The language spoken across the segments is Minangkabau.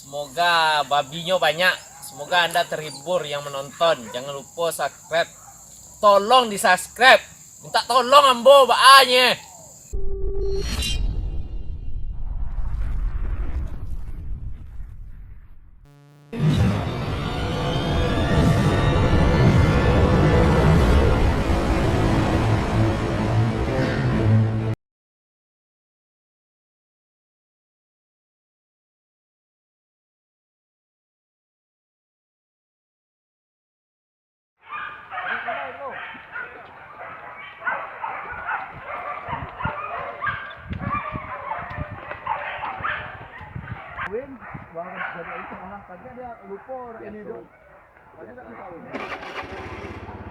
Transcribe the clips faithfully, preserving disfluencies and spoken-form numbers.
Semoga babinyo banyak. Semoga anda terhibur yang menonton. Jangan lupa subscribe. Tolong di-subscribe. Minta tolong ambo, baanyo. Win, wah, jadi itu malah tadi dia lupa nak ini tu.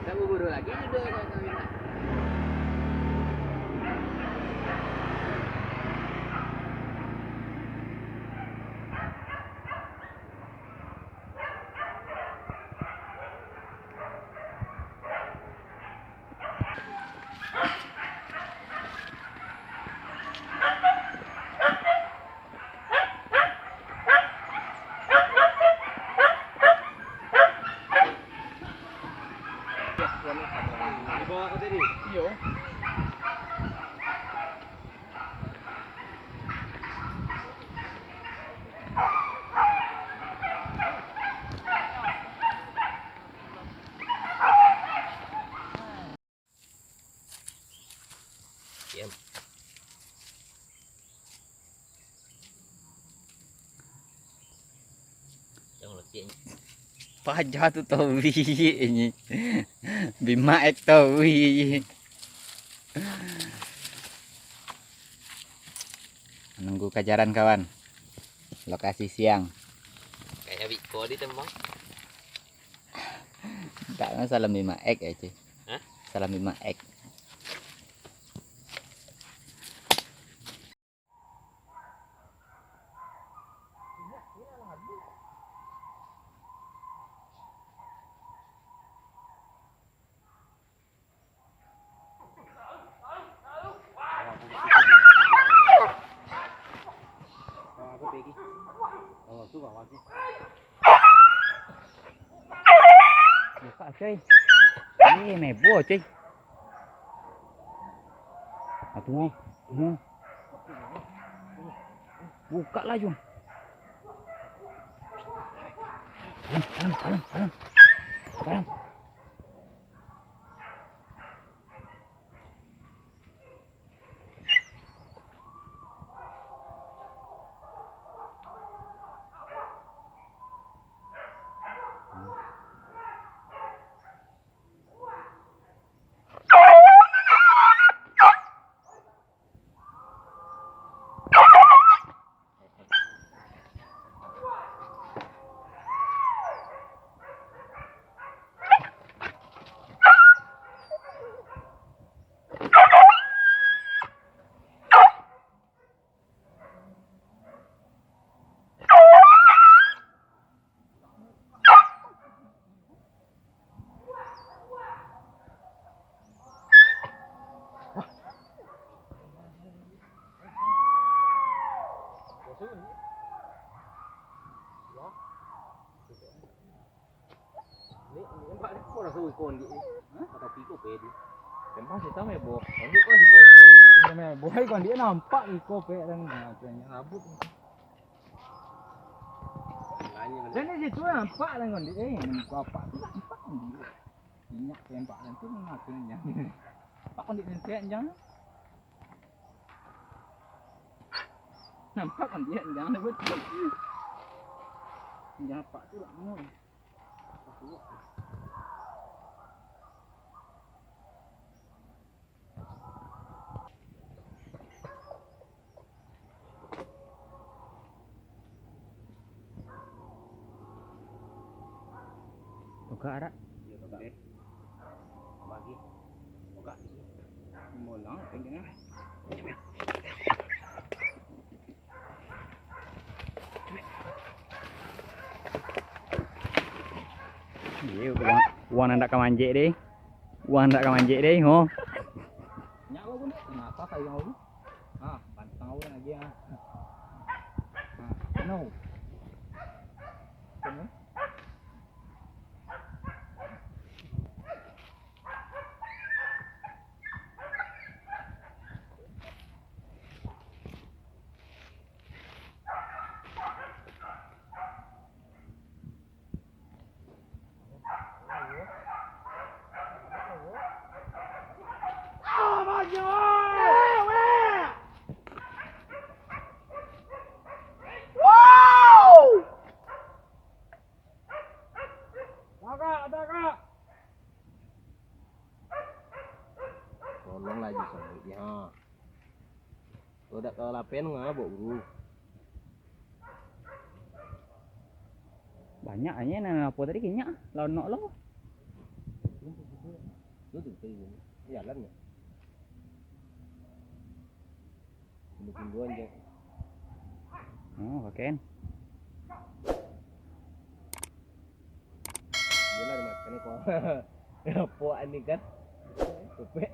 Dah buburu lagi judo kau kawin lah. Di bawah ko tadi? Iyo. Diam. Jangan letih. Paja tu tawi ini. Bima X tawi. Nunggu kajaran, kawan. Lokasi siang. Kayaknya Biko ditembak. Tak, salam Bima X ya, cuy. Hah? Salam Bima X. Buka, coy. Ini nebo, coy. Atuh, eh. Ini. Buka lah, Jun. Salam, salam, salam, salam. Salam. Tembang sih tahu ya, Bo. Lanjut kan di bawah, Bo. Iya, men. Boy, kan dia nampak iko pek dan, nah, kayaknya rabut. Dan di situ nampak dan, kan dia, eh, muka apa tu nampak kan dia. Minyak tembak dan tu makin nyang. Apa kan dia tembak nyang? Nampak kan dia nyang, dia buat. Nyang apa tu lah, ngoi. Buka arak. Iya, buka. Bagi. Buka. Molang, tengok. Iyo, uang, uang nan dak ka manjek deh. Uang nan dak ka manjek deh, ho. Nyak lo, Bun, dek. Kenapa kayu kau tu? Ah, pantang kau lagi, ah. Ah, no. Dak ka lapen ngabok, Bro. Banyak aja nan apo tadi, kinyak, lonok lo. Itu tuh, tadi jalan ya. Pindu-pinduan je. Oh, pakai. Iyalah, dimakan ko. Apo ni kan? Tupek.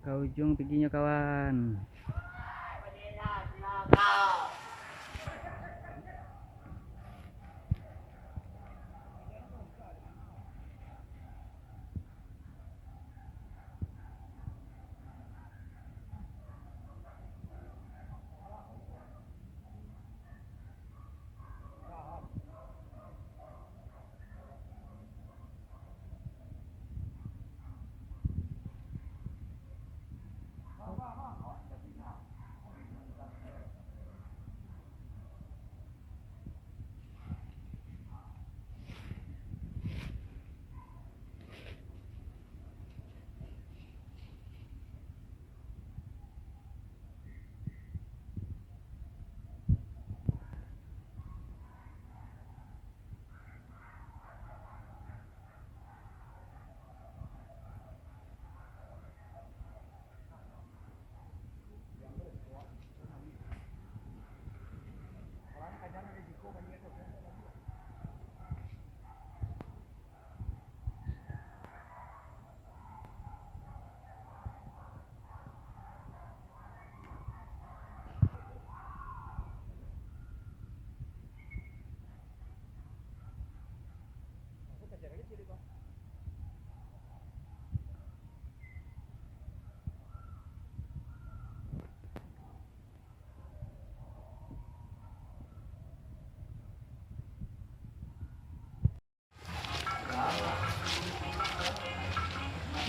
Ka ujuang piginyo, kawan.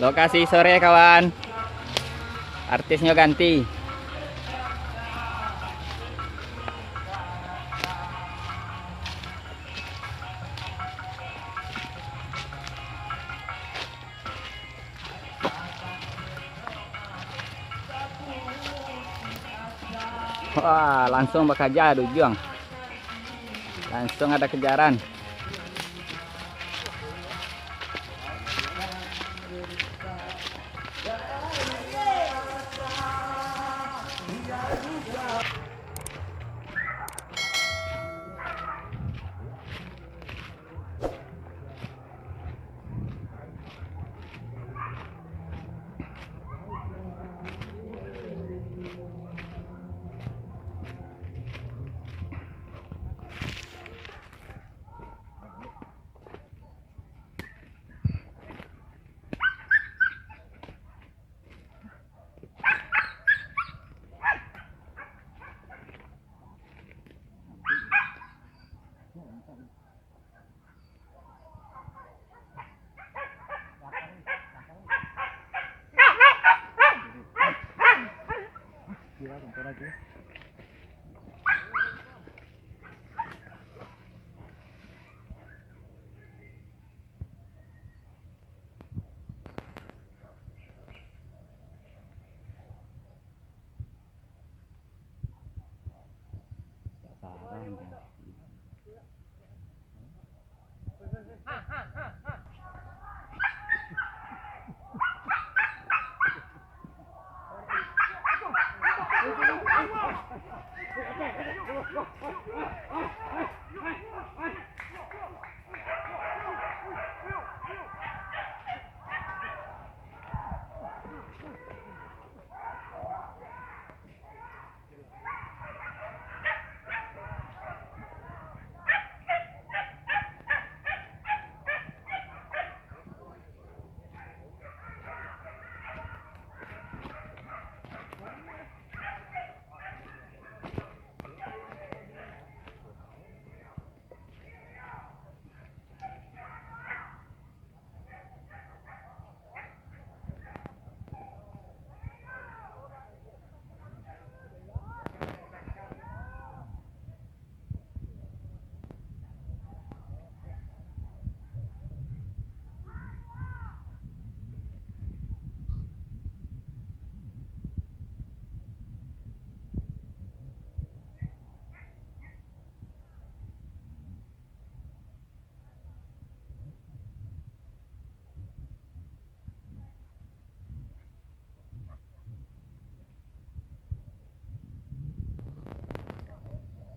Lokasi sore, kawan. Artisnyo ganti. Wah, langsung bakaja di ujuang. Langsung ada kejaran.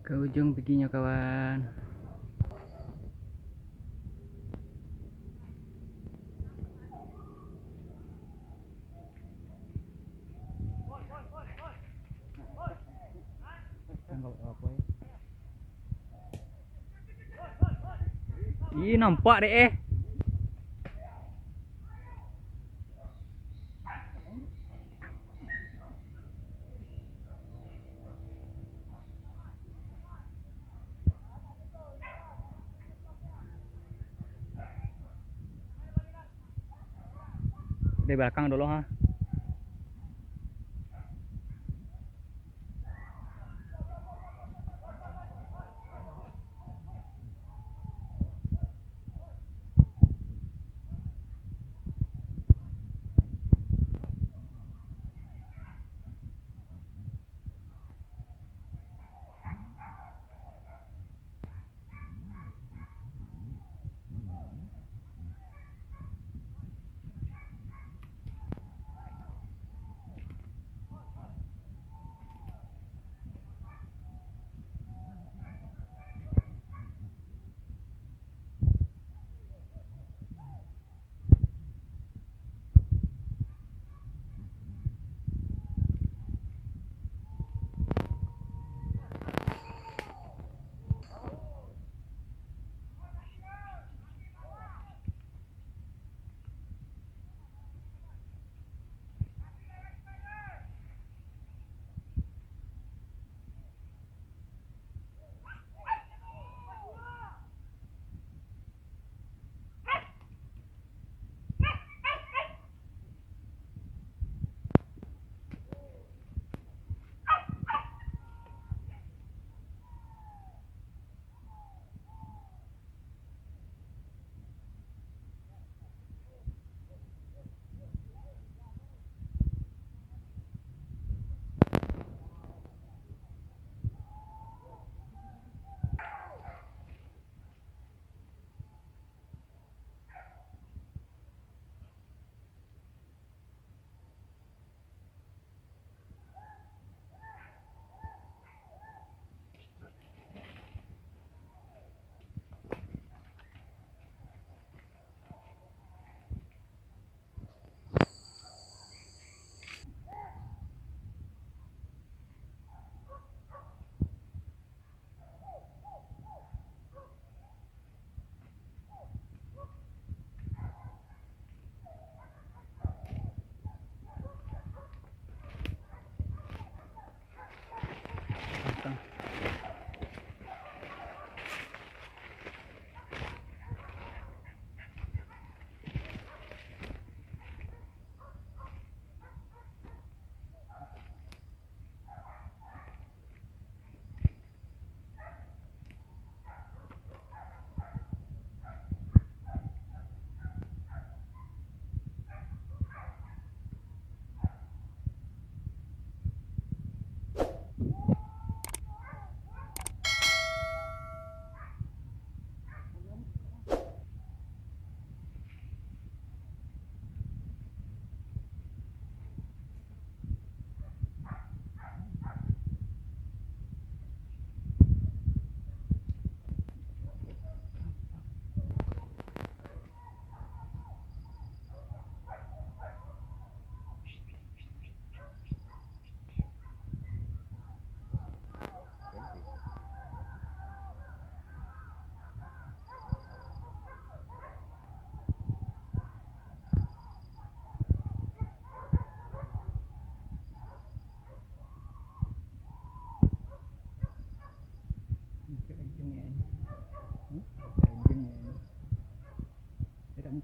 Ka ujuang pikinyo, kawan. Ih, nampak dek eh. Dari balakang dulu, ha.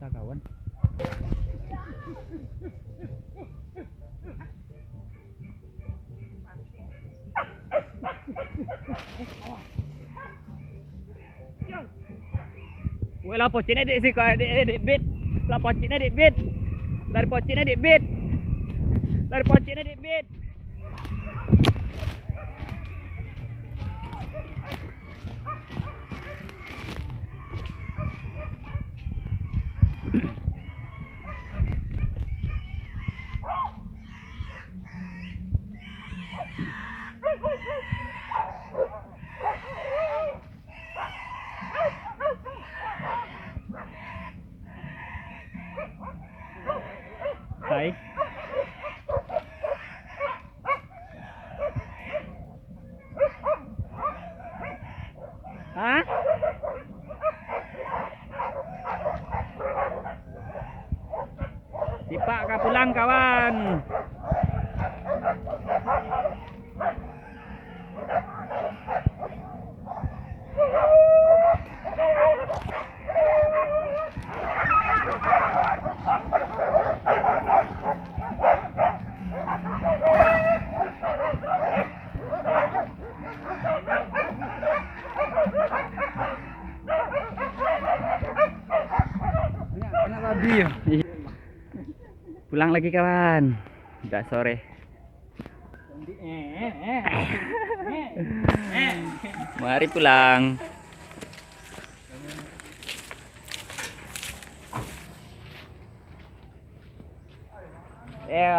Kawan. Weh, lah pociknyo dek siko, dek, dek bit. Lah pociknyo dek bit. Lah pociknyo dek bit. Lah pociknyo dek bit. Hai. Hah? Tipak ka pulang, kawan. Pulang lagi, kawan. Udah sore. Mari pulang. Eh,